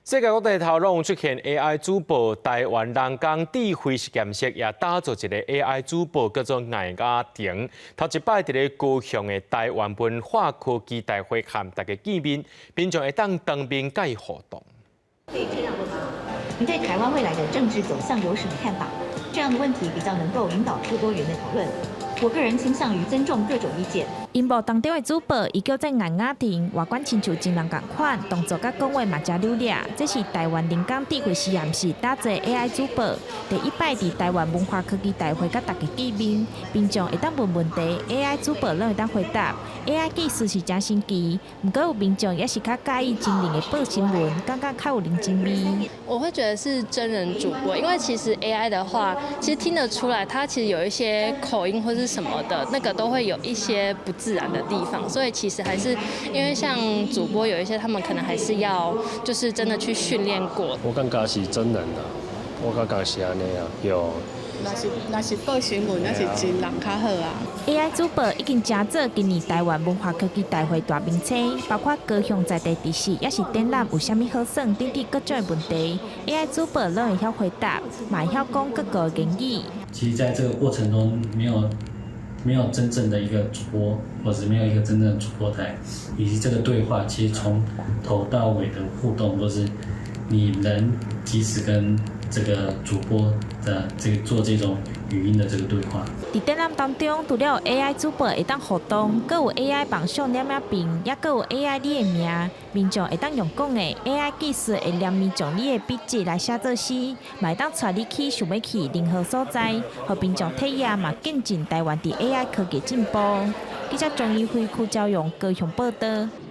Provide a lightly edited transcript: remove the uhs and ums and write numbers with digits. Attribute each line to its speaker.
Speaker 1: 世界各地頭攏出現 AI 主播，台灣人工智慧實驗室也打造一個 AI 主播，叫做顏雅婷。頭一擺佇咧高雄的台灣文化科技大會和大家見面，民眾會當當面佮伊互動。
Speaker 2: 可以這樣問嗎？你對台灣未來的政治走向有什麼看法？這樣的問題比較能夠引導出多元的討論。我個人傾向於尊重各種意見。
Speaker 3: 螢幕當中的主播，伊叫做顏雅婷，外觀親像真人仝款，動作佮講話嘛誠流利。這是台灣人工智慧實驗室打造 AI 主播，第一擺佇台灣文化科技大會佮大家見面，民眾會當問問題，AI 主播攏會當回答。AI 技術是誠神奇，毋過有民眾也是較佮意真人的報新聞，感覺較有人情味。
Speaker 4: 我會覺得是真人主播，因為其實 AI 的話，其實聽得出來，它其實有一些口音或是什麼的，那個都會有一些不自然的地方，所以其實還是因為像主播有一些，他們可能還是要就是真的去訓練過。
Speaker 5: 我感覺是真人啊，我感覺是按呢啊，有。
Speaker 6: 若是報新聞，那是真人較好啊。
Speaker 3: AI 主播已經成做今年台灣文化科技大會大明星，包括高雄在地知識，抑是展覽有啥物好耍等等各種的問題，AI 主播攏會曉回答，嘛會曉講各國言語。
Speaker 7: 其實，在這個過程中，沒有真正的一個主播，或者沒有一個真正的主播台，以及這個對話，其實從頭到尾的互動都是你能及時跟這個主播的這個做這種語音的這個對話。
Speaker 3: 佇展覽當中，除了 AI 主播會當互動，閣有 AI 網上攝影棚，抑閣有 AI 你的名，民眾會當用講的 AI 技術會念民眾你的筆跡來寫作詩，嘛會當帶你去想欲去任何所在，予民眾體驗嘛見證台灣佇 AI 科技進步。記者鍾怡輝、柯昭勇高雄報導。